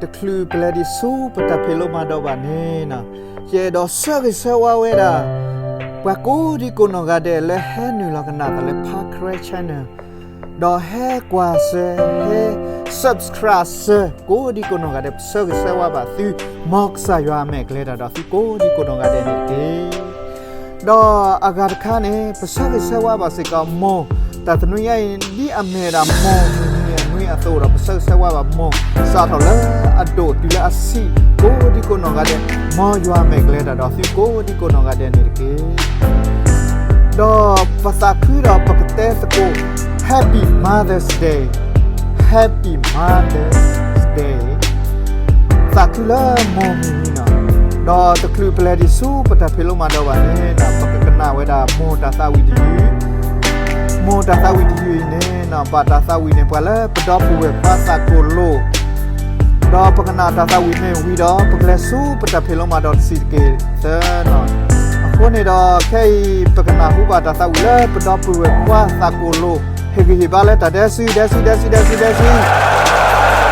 တချုးပလဲၤဒံးဆူပတၢ်ဖံးလိမၤဒိးဘၣ်န့ၣ်, ယအဲၣ်ဒိးဆၢဂ့ၤဆၢဝါဝဲဒၣ် ပှၤကိးဒံကိးနီၢ်ဂၤဒဲးလၢဟဲနုာ်လီၤကနၣ်သးလၢ Parkcrest Channel ဒီးဟဲကွၢ်စၢၤ ဟဲ subscribe စၢၤ ကိးဒံကိးနီၢ်ဂၤဒဲး, ပဆၢဂ့ၤဆၢဝါဘၣ်သု, မ်ကစၢ်ယွၤအမဲာ်ကျဲတၢ်ဒီး သုကိးဒံကိးနီၢ်ဂၤဒဲးန့ၣ်တက့ၢ်. ဒီးအဂၤတခါန့ၣ် ပဆၢဂ့ၤဆၢဝါဘၣ်စ့ၢ်ကီးမိၢ်, တၢ်သနွံညါအံၤ ဒ်အမ့ၢ်ဒၣ်မိၢ်မုၢ်နံၤအနွံအသိးဒီး ပဆၢဂ့ၤဆၢဝါဘၣ်မိၢ် စးထီၣ်လၢအဒိၣ်တုၤလၢအဆံး ကိးဒံကိးနီၢ်ဂၤဒဲး, မ်ယွၤအမဲာ်ကျဲတၢ်ဒီး သုကိးဒံကိးနီၢ်ဂၤဒဲးန့ၣ်တက့ၢ်. ဒီးပသးခုဒီးပကတဲသကိး Happy Mother's Day, Happy Mother's Day, သးခုလၢမိၢ်မုၢ်နံၤန့ၣ်, ဒီးတချုးပလဲၤဒံးဆူပတၢ်ဖံးလိမၤဒိးဘၣ်န့ၣ် ပကကနၣ်ဝဲဒၣ်မိၢ်တၢ်သးဝံၣ်တယုၢ်, မိၢ်တၢ်သးဝံၣ်တယုၢ်အံၤန့ၣ် ဘၣ်တၢ်သးဝံၣ်န့ၣ် ပှၤလၢပဒီပုၢ်ဝဲၢ်ခွါသးကိၢ်လိၤ ဒီးပကနၣ်တၢ်သးဝံၣ်မ့ၢ်ဝံၤဒီး ပကလဲၤဆူပတၢ်ဖံးလိမၤဒိးတစဲးတက့ၢ်သၢနီၤ. အဃိန့ၣ်ဒီး ခဲအံၤ ပကနၢ်ဟူဘၣ်တၢ်သးဝံၣ်လၢပဒီပုၢ်ဝဲၢ်ခွါသးကိၢ်လိၤ ဟ့ၣ်ဂံၢ်ဟ့ၣ်ဘါလၢတၢ်ဒဲစု ဒဲစု ဒဲစု ဒဲစု ဒဲစု. ဒ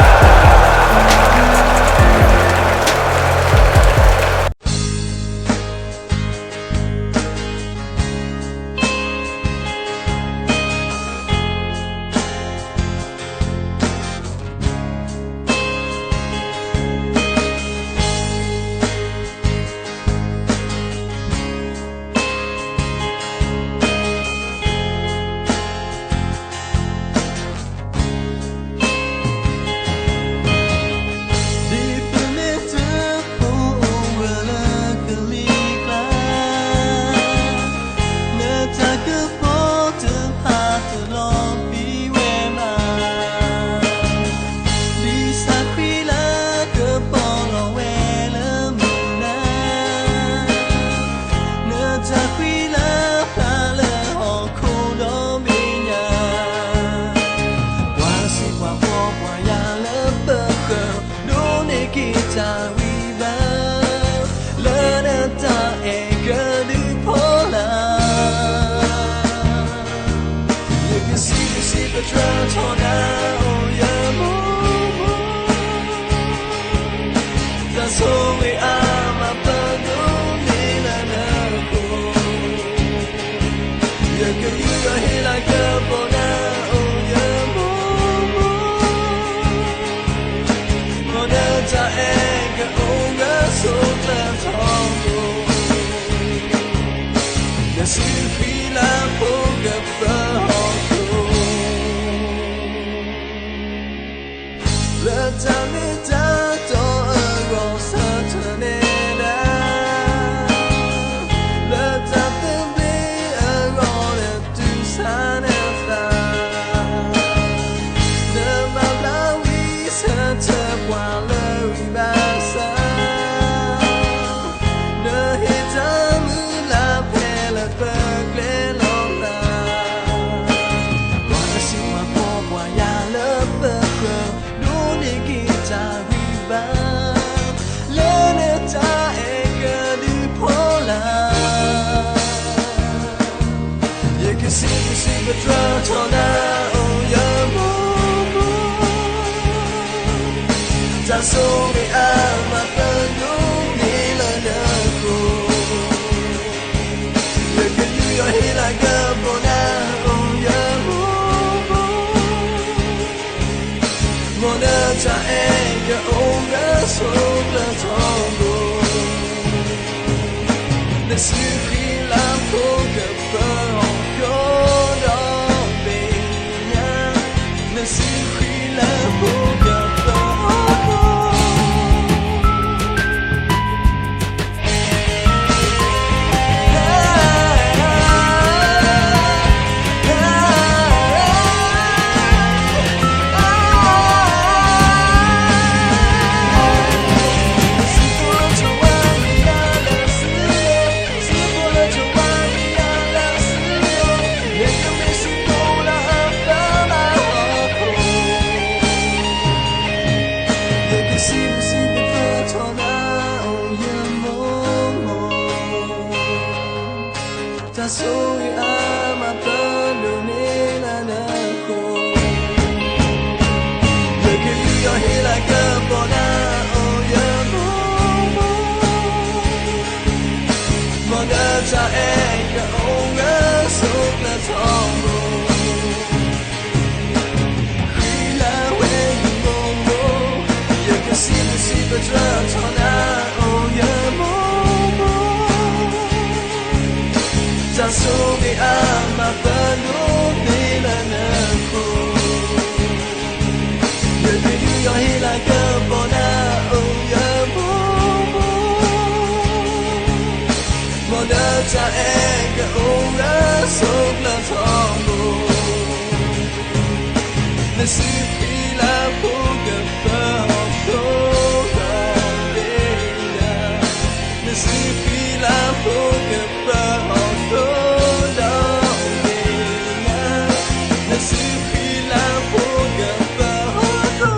်ပမ့ၢ်တၢ်ဖိအိၣ်ဝဲလၢကလံၤကျါ နတၢ်ကပီၤတဖၣ်တလီၤပံၤဝဲဘၣ်. ဒ်ဆါခွံလၢကပီၤလီၤဝဲလၢမုၢ်နၤ, နတၢ်ခွံလၢဖျါလၢဟီၣ်ခိၣ်ဒီဘ့ၣ်ညါ, ပှၤစံးပှၤဖှီပှၤယာ်လၢပဃၢၤ ဒိးန့ၢ်က့ၤတၢ်ဂံၢ်ဘါ လၢနတၢ်အဲၣ်ကဒုးဖီလာ်. ယကစံးဘျုးစံးပတြၢၤထီၣ်နၤ အိၣ်ယမိၢ်မိၢ်, တၢ်ဆိၣ်ဂ့ၤအါမးပဒိးန့ၢ်လၢနခိၣ်, ယကယူးယီၣ်ဟ့ၣ်လၤကပီၤနၤ အိၣ်ယမိၢ်မိၢ်, မ်နတၢ်အဲၣ်ကအိၣ်ဂၢၢ်ဆိးကျၢၤထီဘိ, နစုဃံလၤဖိကပၢၤဟီၣ်ခိၣ် လၢတၢ်မ့ၢ်တၢ်တီအဂီၢ်ဆၢထၢၣ်နဲဒၣ်, လၢတၢ်သဘျ့အဂီၢ်နတူၢ်ဆါနသး, နမၤဘျါဝံဆၢထၢၣ်ပှၤလၢဂံၢ်ဘါစၢ်, နဟ့ၣ်တၢ်မုၢ်လၢ်ဖဲလၢပကျဲလီၤလး, ပှၤစံးပှၤဖှီပှၤယာ်လၢပဃၢၤ ဒိးန့ၢ်က့ၤတၢ်ဂံၢ်ဘါ လၢနတၢ်အဲၣ်ကဒုးဖီလာ်, ယကစံးဘျုးစံးပတြၢၤထီၣ်နၤ အိၣ်ယမိၢ်မိၢ်, တၢ်ဆိၣ်ဂ့ၤအါမးပဒိးန့ၢ်လၢနခိၣ်, ယကယူးယီၣ်ဟ့ၣ်လၤကပီၤနၤ အိၣ်ယမိၢ်မိၢ်, မ်နတၢ်အဲၣ်ကအိၣ်ဂၢၢ်ဆိးကျၢၤထီဘိ, နစုဃံလၤဖိကပၢၤဟီၣ်ခိၣ်ဒီဘ့ၣ်ညါ, နစုဃံလၤဖိကပၢၤဟီၣ်ခိၣ်.တၢ်ဆိၣ်ဂ့ၤအါမးပဒိးန့ၢ်လၢနခိၣ်, ယကယူးယီၣ်ဟ့ၣ်လၤကပီၤနၤ တၢ်ထီၣ်နၤအိၣ်ယမိၢ်မိၢ်, တၢ်ဆိၣ်ဂ့ၤအါမးပဒိးန့ၢ်လၢနခိၣ်, ယဒုးယီၣ်ဟ့ၣ်လၤကပီၤနၤအိၣ်ယမိၢ်မိၢ်, မ်ဒီးတၢ်အဲၣ်ကအိၣ်လၢဆိးကျၢၤထီဘိ, နစုပှၤလၢဖိကပၢၤအီၤသိဒီးဘ့ၣ်ယၤ, နစုပှၤလၢဖိကပၢၤအီၤသိဒီးဘ့ၣ်ယၤ, နစုပှၤလၢဖိကပၢၤအီၤသိ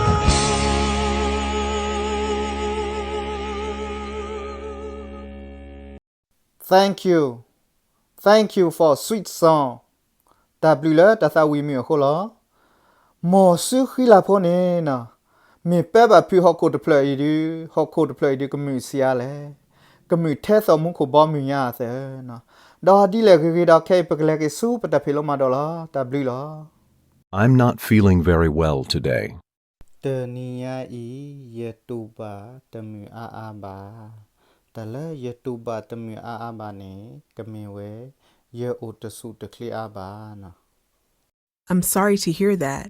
Thank you. Thank you for sweet song. တၢ်ဘျုးလၢတၢ်သးဝံၣ်မုာ်အဃိလီၤ. မ်သုဃံလၤဖိန့ၣ်နီၤ, မ့ၢ်ပၢဘၣ်ဖုးဟီၣ်ခိၣ်တဖျၢၣ်အံၤဒုး, ဟီၣ်ခိၣ်တဖျၢၣ်အံၤဒုးကမုာ်ဆံးအါလဲၣ်, ကမုာ်ထဲသိးမူခိၣ်ဘီမုၢ်ညါအသိးနီၤ. ဒီးဒ်လဲၣ်ဂ့ၤဂ့ၤဒီးခဲအံၤပကလဲၤက့ၤဆူပတၢ်ဖံးလိမၤဒိးလီၤ. တၢ်ဘျုးလီၤ. I'm not feeling very well today. တနံၤညါအံၤ ယတူၢ်ဘၣ်တမုာ်အါအါဘၣ်. တၢ်လၢယတူၢ်ဘၣ်တမုာ်အါအါဘၣ်န့ၣ် ကမ့ၢ်ဝဲ ယအိၣ်တဆူၣ်တချ့အါဘၣ်နီၤ. I'm sorry to hear that.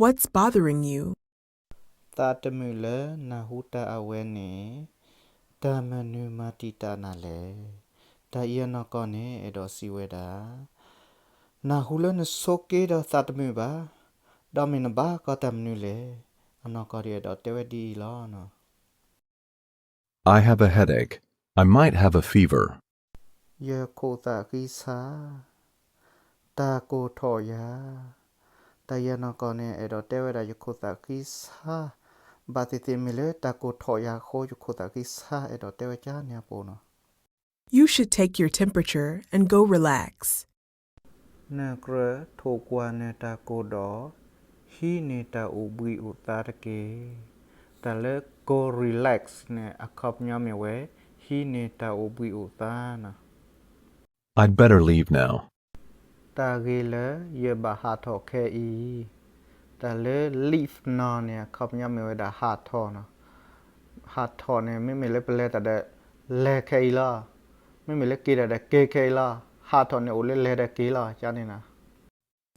What's bothering you? သးတမုာ်လၢနၢ်ဟူတၢ်အဝဲန့ၣ် တၢ်မနုၤမၤတံာ်တာ်နၤလဲၣ်. တၢ်အံၤအနီၢ်ကီၢ်န့ၣ် အဲၣ်ဒိးစံးဝဲဒၣ်, နၢ်ဟူလၢနဆိးက့ဒီးသးတမုာ်ဘၣ်, ဒီးမ့ၢ်နဘၣ်ကီတၢ်မနုၤလဲၣ်. အနီၢ်ကီၢ်ဒုးအဲၣ်ဒိးတဲဝဲဒ်အံၤလီၤ. I have a headache. I might have a fever. ယခိၣ်သးဃံဆါ, တၢ်ကိၢ်ထီၣ်ယၤ. တၢ်အံၤအနီၢ်ကီၢ်န့ၣ် အဲၣ်ဒိးတဲဝဲဒၣ်ယခိၣ်သးဃံဆါ, ဘၣ်သ့ၣ်သ့ၣ်မ့ၢ်လၢတၢ်ကိၢ်ထီၣ်ယၤအဃိ ယခိၣ်သးဃံဆါ အဲၣ်ဒိးတဲဝဲကၠါန့ၣ်အပူၤနီၤ. You should take your temperature and go relax. နကြၢးထိၣ်ကွၢ်နတၢ်ကိၢ်ဒီး ဟံးန့ၢ်တၢ်အိၣ်ဘှံးအိၣ်သါတက့ၢ်. တၢ်လၢ go relax န့ၣ် အခီပညီမ့ၢ်ဝဲ ဟံးန့ၢ်တၢ်အိၣ်ဘှံးအိၣ်သါနီၤ. I'd better leave now. တၢ်ဂ့ၤလၢယဘၣ်ဟးထီၣ်ခဲအံၤ. တၢ်လၢ leave now န့ၣ် အခီပညီမ့ၢ်ဝဲဒၣ်ဟးထီၣ်နီၤ. ဟးထီၣ်န့ၣ် မ့မ့ၢ်လၢပလဲၤတၢ်ဒီး လဲၤခဲအံၤလီၤ. မ့မ့ၢ်လၢက့ၤတၢ်ဒီးက့ၤခဲအံၤလီၤ. ဟးထီၣ်န့ၣ်အိၣ်လၢလဲၤဒီးက့ၤလီၤ ကန့ၣ်နီၤ.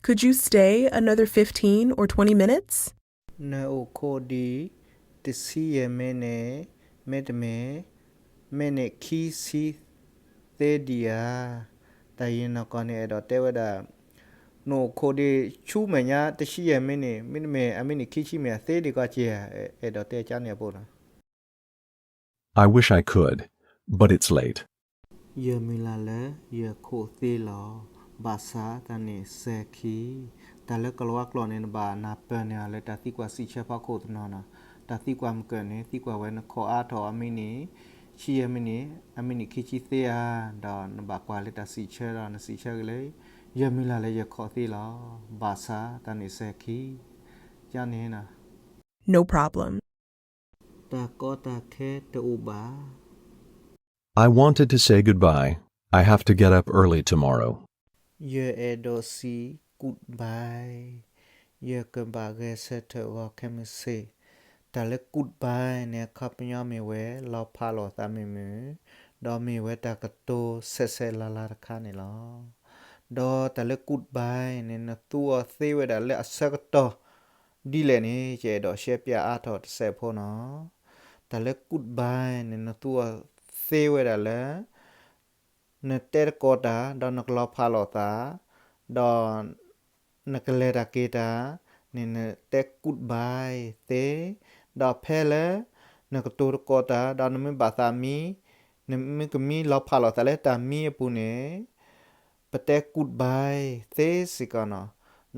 Could you stay another fifteen or twenty minutes? နအိၣ်ခိးဒံး တဆံယဲၢ်မံးနံး, မ့တမ့ၢ် မံးနံးခံဆံသ့ဒံးဧါ. တၢ်အံၤနီၢ်ကီၢ်န့ၣ် အဲၣ်ဒိးတဲဝဲဒၣ် နအိၣ်ခိးဒံးဆူမဲာ်ညါ တဆံယဲၢ်မံးနံး, မ့တမ့ၢ် အမံးနံးခံဆံမ့ၢ်အသ့ဒံးကီးက့ၤဧါ. အဲၣ်ဒိးတဲကၠါန့ၣ်အပူၤနီၤ. I wish I could, but it's late. ယမုၢ်လၢ်လၢယခိးသ့လီၤ. ဘၣ်ဆၣ်တၢ်န့ၣ်စဲၤခံ. တၢ်လၢကလၤဝါကျိာ်န့ၣ် နဘၣ်နၢ်ပၢၢ်န့ၢ်အီၤလၢတၢ်သံကွၢ်စံးဆၢဖီခိၣ်တနီၤနီၤ. တၢ်သံကွၢ်မုၢ်ကၢၢ်န့ၣ် သံကွၢ်ဝဲနခိးအါထီၣ်အမံးနံး ဆံယဲၢ်မံးနံး, အမံးနံးခံဆံသ့ဧါ, ဒီးနဘၣ်ကွၢ်လၢတၢ်စံးဆၢဒီး နစံးဆၢက့ၤလၢ ယမုၢ်လၢ်လၢယခိးသ့လီၤ. ဘၣ်ဆၣ်တၢ်န့ၣ်စဲၤခံ. ကန့ၣ်နီၤ. No problem. တၢ်ကီတၢ်ခဲတအိၣ်ဘၣ်. I wanted to say goodbye. I have to get up early tomorrow. ယအဲၣ်ဒိးစံး goodbye. ယကဘၣ်ဂဲၤဆၢထၢၣ်ဂီၤခဲမုၢ်ဆ့ၣ်. တၢ်လၢ goodbye န့ၣ် အခီပညီမ့ၢ်ဝဲ လီၤဖးလိာ်သးမုာ်မုာ်, ဒီးမ့ၢ်ဝဲတၢ်ကတိၤဆဲးဆဲးလၤလၤတခါန့ၣ်လီၤ. ဒီးတၢ်လၢ goodbye န့ၣ် နသူအီၤသ့ဝဲဒၣ်လၢအဆၢကတီၢ်ဒ်လဲၣ်န့ၣ် ယအဲၣ်ဒိးရှဲပၠးအါထီၣ်တစဲးဖိနီၤ. တၢ်လၢ goodbye န့ၣ် နသူအီၤသ့ဝဲဒၣ်လၢ နတဲတကိးတၢ် ဒီးနကလီၤဖးလိာ်သး, ဒီးနကလဲၤတၢ်က့ၤတၢ်န့ၣ် နတဲ goodbye သ့, ဒီးဖဲလၢ နကတိၤတကိးတၢ် ဒီးနမ့ၢ်ဘၣ်သးမံ, နမ့ၢ်ကမံလီၤဖးလိာ်သးလၢတၢ်မံအပူၤန့ၣ် ပတဲ goodbye သ့စ့ၢ်ကီးနီ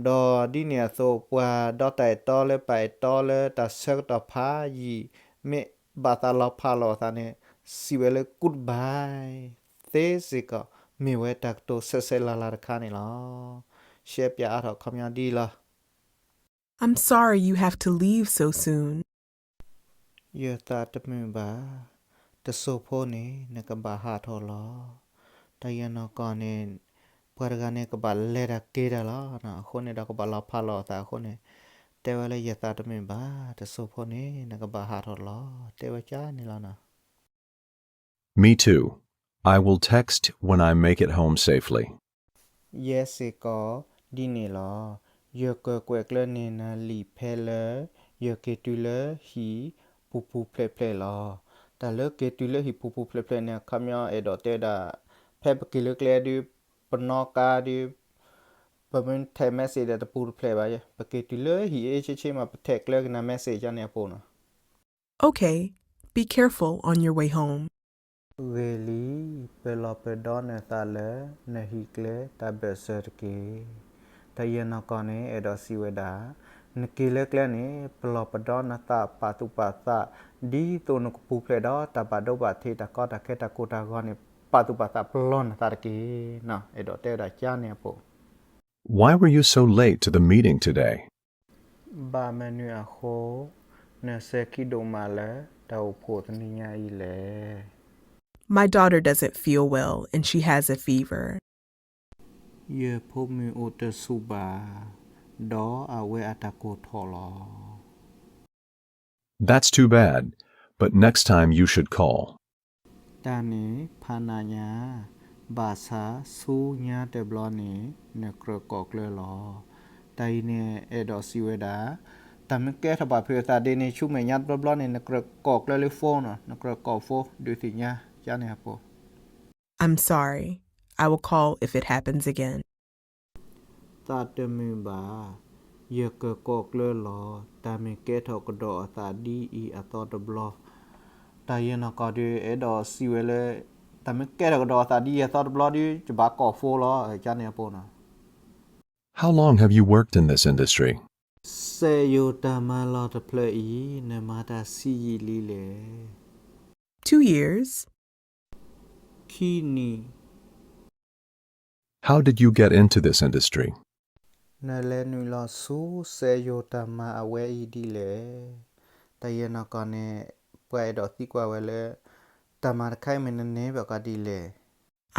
ၤ. ဒီးဒ်န့ၣ်အသိး ပှၤဒီတၢ်အဲၣ်တီလၢပာ်အဲၣ်တီလၢတၢ်ဆၢကတီၢ်ဖးယံာ် မ့ၢ်ဘၣ်သးလီၤဖးလိာ်အသးန့ၣ် စံးဝဲလၢ goodbye သ့စ့ၢ်ကီး မ့ၢ်ဝဲတၢ်ကတိၤဆဲးဆဲးလၤလၤတခါန့ၣ်လီၤ. ရှဲပၠးအါထီၣ်ခီပညီဒ်လီၤ. I'm sorry you have to leave so soon. ယသးတမုာ်ဘၣ်, တစိၢ်ဖိန့ၣ် နကဘၣ်ဟးထီၣ်လီၤ. တၢ်အံၤအနီၢ်ကီၢ်န့ၣ် ပှၤတဂၤန့ၣ် ကဘၣ်လဲၤတၢ်က့ၤတၢ်လီၤ. အဃိန့ၣ်ဒီးကဘၣ်လီၤဖးလိာ်အသးအဃိန့ၣ် တဲဝဲလၢယသးတမုာ်ဘၣ်, တစိၢ်ဖိန့ၣ် နကဘၣ်ဟးထီၣ်လီၤ, တဲဝဲကန့ၣ်လီၤနီၤ. Me too. I will text when I make it home safely. ယဲစ့ၢ်ကီးဒ်န့ၣ်လီၤ. ယကကွဲးကျၢၢ်န့ၢ်နၤလံာ်ဖဲလၢ ယက့ၤတုၤလၢဟံၣ်ပူၤပူၤဖျဲးဖျဲးလီၤ. တၢ်လၢက့ၤတုၤလၢဟံၣ်ပူၤပူၤဖျဲးဖျဲးန့ၣ် အခီပညီအဲၣ်ဒိးတဲဝဲဒၣ် ဖဲပက့ၤလၢကျဲဒုး ပနီၣ်ကါဒုး ပမ့ၢ်ထဲး message ဒီးတပူၤတဖျဲးဘၣ်, ပက့ၤတုၤလၢဟံၣ်အ့ၣ်ဆ့ဆ့မး ပထဲးကျၢၢ်က့ၤနၤ message ကန့ၣ်အပူၤနီၤ. Okay, be careful on your way home. ဂ့ၤလံ, ပလီၢ်ပဒီနသးလၢနဟံၣ်ကျဲတၢ်ဘၢၣ်စၢၤတက့ၢ်. တၢ်ယဲၢ်နီၢ်ကီၢ်န့ၣ် အဲၣ်ဒိးစံးဝဲဒၣ်, နက့ၤလၢကျဲန့ၣ် ပလီၢ်ပဒီနသးပာ်သူၣ်ပာ်သး ဒ်သိးနကပူၤဖျဲးဒီးတၢ်ဘၣ်ဒိဘၣ်ထံး တၢ်ကီတၢ်ခဲတၢ်ကိၢ်တၢ်ဂီၤန့ၣ် ပာ်သူၣ်ပာ်သးပလီၢ်နသးတက့ၢ်. အဲၣ်ဒိးတဲဝဲဒၣ်ကန့ၣ်အပူၤ. Why were you so late to the meeting today? ဘၣ်မနုၤအဃိ နစဲၤခံဒိၣ်မးလၢတၢ်အိၣ်ဖှိၣ်တနံၤညါအံၤလဲၣ်. My daughter doesn't feel well and she has a fever. ယဖိမုၣ်အိၣ်တဆူၣ်ဘၣ်, ဒီးအဝဲအတၢ်ကိၢ်ထီၣ်လီၤ. That's too bad, but next time you should call. တၢ်န့ၣ်ဖးနးညါ, ဘၣ်ဆၣ်ဆူညါတဘျီန့ၣ် နကြၢးကိးကျၢၢ်လီၤ. တၢ်အံၤန့ၣ် အဲၣ်ဒိးစံးဝဲဒၣ်, တၢ်မ့ၢ်ကဲထီၣ်ဘၣ်ဖုးအသးဒ်န့ၣ် ဆူမဲာ်ညါတဘျီဘျီန့ၣ် နကြၢးကိးကျၢၢ်လၢ phone နီၤ, နကြၢးကိး phone ဒုးသ့ၣ်ညါကန့ၣ်အပူၤ. I'm sorry. I will call if it happens again. သးတမုာ်ဘၣ်, ယကကိးကျၢၢ်လီၤ, တၢ်မ့ၢ်ကဲထီၣ်ကဒီးအသးဒ်အံၤအသီတဘျီ. တၢ်ယဲၢ်နီၢ်ကီၢ်ဒုး အဲၣ်ဒိးစံးဝဲလၢ တၢ်မ့ၢ်ကဲထီၣ်ကဒီးအသးဒ်အံၤအသီတဘျီဒုး ယဘၣ်ကိး phone လီၤ ကန့ၣ်အပူၤနီၤ. How long have you worked in this industry? စက်ရုံတၢ်မၤလီၢ်တဖျၢၣ်အံၤ နမၤတၢ်ဆံးယံာ်လံလဲၣ်. Two years. ခံနံၣ်. How did you get into this industry? နလဲၤနုာ်လီၤဆူစက်ရုံတၢ်မၤအဝဲအံၤဒ်လဲၣ်. တၢ်ယဲၢ်နီၢ်ကီၢ်န့ၣ် ပှၤအဲၣ်ဒိးသံကွၢ်ဝဲလၢ တၢ်မၤတခါအံၤမ့ၢ်နန့ၢ်ဘၣ်ကီးဒ်လဲၣ်.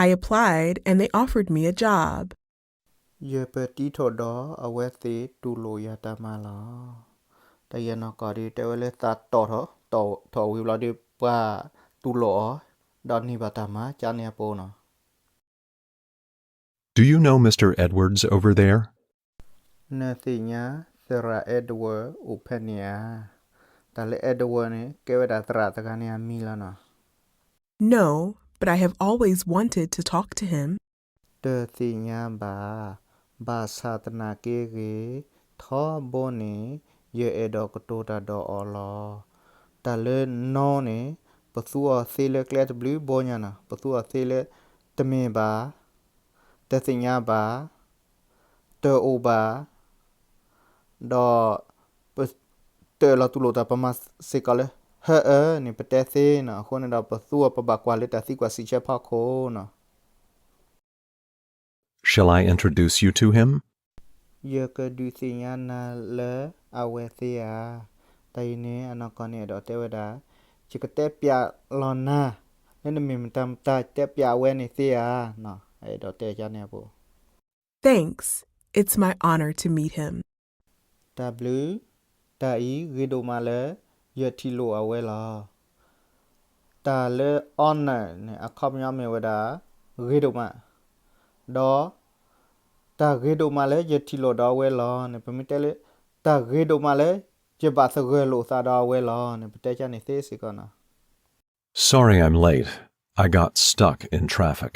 I applied and they offered me a job. ယပတံထီၣ်ဒီးအဝဲသ့ၣ်တူၢ်လိာ်ယၤတၢ်မၤလီၤ. တၢ်ယဲၢ်နီၢ်ကီၢ်ဒုး တဲဝဲလၢသးတီၣ်ထီၣ်, တီၣ်ထီၣ်ဝံၤဘျီဒုး ပှၤတူၢ်လိာ်အီၤ, ဒီးန့ၢ်ဘၣ်တၢ်မၤ ကန့ၣ်အပူၤနီၤ. Do you know Mister Edwards over there? နသ့ၣ်ညါသရၣ် Edward အိၣ်ဖဲန့ၣ်ဧါ. တၢ်လၢ Edward န့ၣ် ကဲဝဲဒၣ်သရၣ်တဂၤန့ၣ်အမံၤလီၤနီၤ. No, but I have always wanted to talk to him. တသ့ၣ်ညါဘၣ်, ဘၣ်ဆၣ်သနာ်က့ဂ့ၤ, ထီဘိန့ၣ် ယအဲၣ်ဒိးကတိၤတၢ်ဒီးအီၤလီၤ. တၢ်လၢ no န့ၣ် ပသူအီၤသ့လၢကျဲတဘျုးဘိညါနီၤ, ပသူအီၤသ့လၢ တမ့ၢ်ဘၣ်, တသ့ၣ်ညါဘၣ်, တအိၣ်ဘၣ်, ဒီး ပတၢၢ်လီၤတူၢ်လိာ်တၢ် ပမၤစ့ၢ်ကီးလၢ ဟၢအၢန့ၣ် ပတဲသ့နီၤ. အဃိန့ၣ်ဒီး ပသူအီၤ ပဘၣ်ကွၢ်လၢတၢ်သံကွၢ်စံးဆၢဖီခိၣ်နီၤ. Shall I introduce you to him? ယကဒုးသ့ၣ်ညါနၤလၢအဝဲသ့ဧါ. တၢ်အံၤန့ၣ် အနီၢ်ကီၢ်န့ၣ် အဲၣ်ဒိးတဲဝဲဒၣ်, ယကတဲပျးလီၤနၤ လၢနမ့ၢ်မတၤမတၤ တဲပျးအဝဲန့ၣ်သ့ဧါ. အဲၣ်ဒိးတဲကန့ၣ်အပူၤ. Thanks. It's my honor to meet him. တၢ်ဘျုး, တၢ်အံၤဂ့ၤဒိၣ်မးလၢ ယထံၣ်လိာ်အဝဲလီၤ. တၢ်လၢ honor န့ၣ် အခီပညီမ့ၢ်ဝဲဒၣ် ဂ့ၤဒိၣ်မး, ဒီး တၢ်ဂ့ၤဒိၣ်မးလၢယထံၣ်လိာ်ဒီးအဝဲလီၤန့ၣ် ပမ့ၢ်တဲလၢ တၢ်ဂ့ၤဒိၣ်မးလၢ ယဘၣ်သဂၢၢ်လိာ်သးဒီးအဝဲလီၤန့ၣ် ပတဲကန့ၣ်သ့စ့ၢ်ကီးနီၤ. Sorry I'm late. I got stuck in traffic.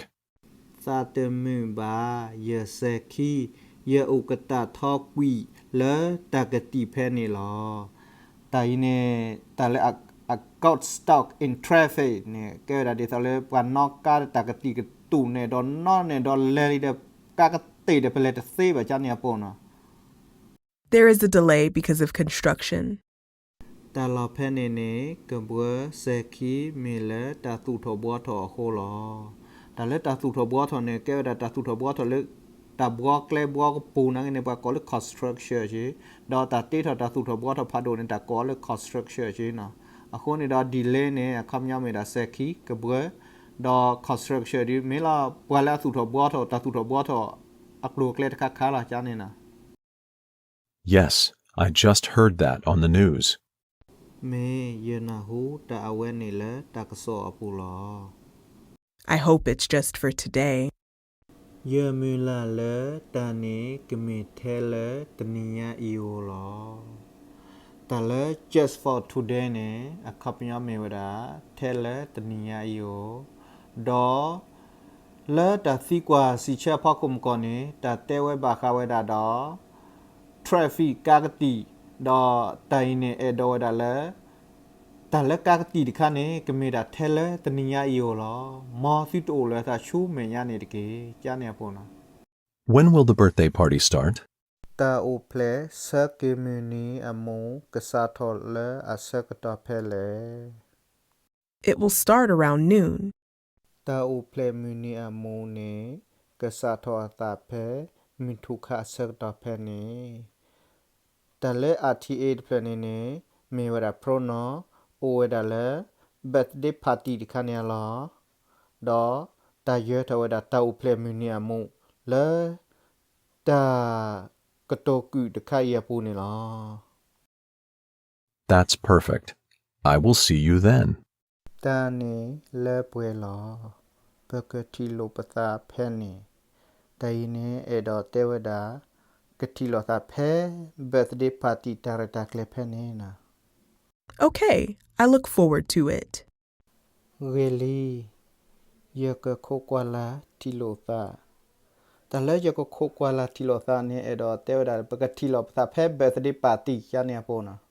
သးတမုာ်ဘၣ်, ယစဲၤခံ, ယအိၣ်ကတၢၢ်ထီကွံာ်လၢတၢ်ကတံာ်ဖဲန့ၣ်လီၤ. တၢ်အံၤန့ၣ် တၢ်လၢ I got stuck in traffic န့ၣ် ကဲဝဲဒၣ်ဒ်သိးလၢပှၤနီၣ်ကါဒီးတၢ်ကတံာ်ကတူာ်န့ၣ်ဒီးနီၣ်န့ၣ်ဒီးလဲၤလံဒီး ကါကတ့ၢ်ဒီးပလဲၤတသ့ဘၣ်ကန့ၣ်အပူၤနီၤ. There is a delay because of construction. တၢ်လီၢ်ဖဲန့ၣ်န့ၣ် ကဘှၢစဲၤခံမ့ၢ်လၢတၢ်သူၣ်ထီၣ်ဘှီထီၣ်အဃိလီၤ. တၢ်လၢတၢ်သူၣ်ထီၣ်ဘှီထီၣ်န့ၣ် ကဲဝဲဒၣ်တၢ်သူၣ်ထီၣ်ဘှီထီၣ်လၢ တၢ်ဘှီကျဲဘှီကပူၤနာ်က့န့ၣ် ပှၤကိးလၢ construction က့, ဒီးတၢ်တ့ထီၣ်တၢ်သူၣ်ထီၣ်ဘှီထီၣ်ဖးဒိၣ်န့ၣ် တၢ်ကိးလၢ construction က့နီၤ. အဃိန့ၣ်ဒီး delay န့ၣ် အခီပညီမ့ၢ်ဒၣ်စဲၤခံ ကဘှၢ, ဒီး construction ဒ်မ့ၢ်လီၤ ပှၤလၢအသူၣ်ထီၣ်ဘှီထီၣ် တၢ်သူၣ်ထီၣ်ဘှီထီၣ်အကျိၤအကျဲတခါခါလီၤကန့ၣ်နီၤ. Yes, I just heard that on the news. မ့ၢ်ယနၢ်ဟူတၢ်အဝဲန့ၣ်လၢတၢ်ကစီၣ်အပူၤလီၤ. I hope it's just for today. ယမုၢ်လၢ်လၢတၢ်န့ၣ်ကမ့ၢ်ထဲလၢတနံၤညါအံၤဧိၤလီၤ. တၢ်လၢ just for today န့ၣ် အခီပညီမ့ၢ်ဝဲဒၣ် ထဲလၢတနံၤညါအံၤဧိၤ, ဒီး လၢတၢ်သံကွၢ်စံးဆၢအဖီခိၣ်မုၢ်ကီၢ်န့ၣ် တၢ်တဲဝဲဘၣ်ဃးဝဲဒၣ်ဒီး traffic ကါကတံာ်, ဒီးတၢ်အံၤန့ၣ်အဲၣ်ဒိးဝဲဒၣ်လၢ တၢ်လၢကါကတံာ်တခါန့ၣ် ကမ့ၢ်ဒၣ်ထဲလၢတနံၤညါအံၤဧိၤလီၤ. မ်သုတအိၣ်လၢသးဆူမဲာ်ညါန့ၣ်တက့ၢ်. ကန့ၣ်အပူၤနီၤ. When will the birthday party start? တၢ်အိၣ်ဖျဲၣ်ဆၢက့ၤမုၢ်နံၤအမူး ကစးထီၣ်လၢအဆၢကတီၢ်ဖဲလဲၣ်. It will start around noon. တၢ်အိၣ်ဖျဲၣ်မုၢ်နံၤအမူးန့ၣ် ကစးထီၣ်အသးဖဲ မုၢ်ထူၣ်ခါအဆၢကတီၢ်ဖဲန့ၣ်. တၢ်လၢ R T A တဖျၢၣ်န့ၣ်န့ၣ် မ့ၢ်ဝဲဒၣ် pronoun အိၣ်ဝဲဒၣ်လၢ birthday party တခါန့ၣ်အလီၢ်, ဒီးတၢ်ယၢၤထီၣ်ဝဲဒၣ်တၢ်အိၣ်ဖျဲၣ်မုၢ်နံၤအမူး လၢ တၢ်ကတိၤကုာ်တခါအံၤအပူၤန့ၣ်လီၤ. That's perfect. I will see you then. တၢ်န့ၣ်လၢပှဲၤလီၤ. ပကထံၣ်လိာ်ပသးဖဲန့ၣ်. တၢ်အံၤန့ၣ်အဲၣ်ဒိးတဲဝဲဒၣ် ကထံၣ်လိာ်သးဖဲ birthday party တၢ်ရဲၣ်တၢ်ကျဲၤဖဲန့ၣ်နီၤ. Okay, I look forward to it. ဂ့ၤလံ, ယကခိးကွၢ်လၢ်ထံၣ်လိာ်သး. တၢ်လၢယကခိးကွၢ်လၢ်ထံၣ်လိာ်သးန့ၣ် အဲၣ်ဒိးတဲဝဲဒၣ် ပကထံၣ်လိာ်ပသးဖဲ birthday party ကန့ၣ်အပူၤနီၤ.